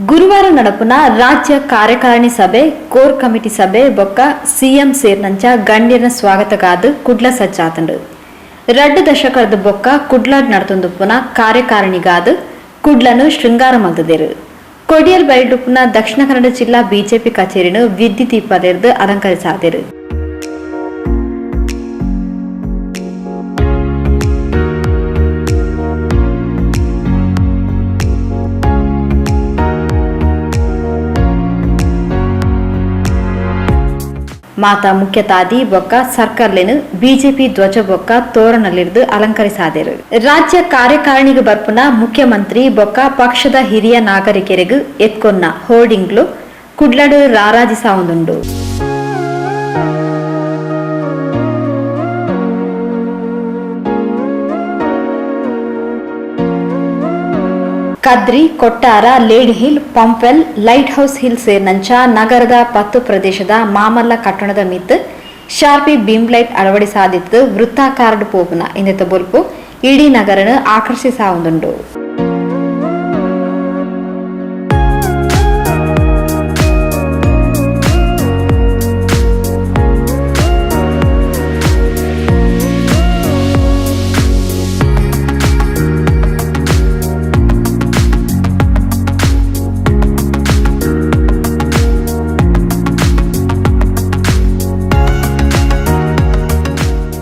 ಗುರುವಾರ ನಡಪುನ ರಾಜ್ಯ ಕಾರ್ಯಕಾರಿಣಿ ಸಭೆ, ಕೋರ್ ಕಮಿಟಿ ಸಭೆ ಬೊಕ್ಕ ಸಿಎಂ ಸೇರ್ನಂಚ ಗಣ್ಯರ ಸ್ವಾಗತಗಾದ್ ಕುಡ್ಲ ಸಜ್ಜಾತುಂಡು. 2 ದಶಕದ ಬೊಕ್ಕ ಕುಡ್ಲಾಡ್ ನಡತೊಂದುಪ್ಪುನ ಕಾರ್ಯಕಾರಿಣಿಗಾದ್ ಕುಡ್ಲನು ಶೃಂಗಾರ ಮಲ್ತುದೆರ್. ಕೊಡಿಯಲ್ ಬೈಲ್ಡುಪ್ಪುನ ದಕ್ಷಿಣ ಕನ್ನಡ ಜಿಲ್ಲಾ ಬಿಜೆಪಿ ಕಚೇರಿನು ವಿದ್ಯುತ್ ದೀಪಲೆರ್ದ್ ಅಲಂಕರಿಸಾದೆರ್. ಮಾತಾ ಮುಖ್ಯ ತಾದಿ ಬೊಕ್ಕ ಸರ್ಕಲ್ಲೆನ್ ಬಿಜೆಪಿ ಧ್ವಜ ಬೊಕ್ಕ ತೋರಣಲೆರ್ದ್ ಅಲಂಕರಿಸಾದೆರ್. ರಾಜ್ಯ ಕಾರ್ಯಕಾರಿಣಿಗ್ ಬರ್ಪುನ ಮುಖ್ಯಮಂತ್ರಿ ಬೊಕ್ಕ ಪಕ್ಷದ ಹಿರಿಯ ನಾಗರಿಕೆರೆಗ್ ಎತ್ಕೊನ್ನ ಹೋರ್ಡಿಂಗ್ಲು ಕುಡ್ಲಡ್ ರಾರಾಜಿಸಾವೊಂದುಂಡು. Kadri, Kottara, Lady Hill, Pumpwell, Lighthouse Hill ಸೇರ್ನಂಚ ನಗರದ 10 ಪ್ರದೇಶದ ಮಾಮಲ್ಲ ಕಟ್ಟಣದ ಮಿತ್ತ್ ಶಾರ್ಪಿ ಬೀಮ್ ಲೈಟ್ ಅಳವಡಿಸಾದಿತ್ತು ವೃತ್ತಾಕಾರಡ್ ಪೋಪುನ ಇಂದೆತ ಬೊಲ್ಪು ಇಡೀ ನಗರನ್ ಆಕರ್ಷಿಸಾವೊಂದುಂಡು.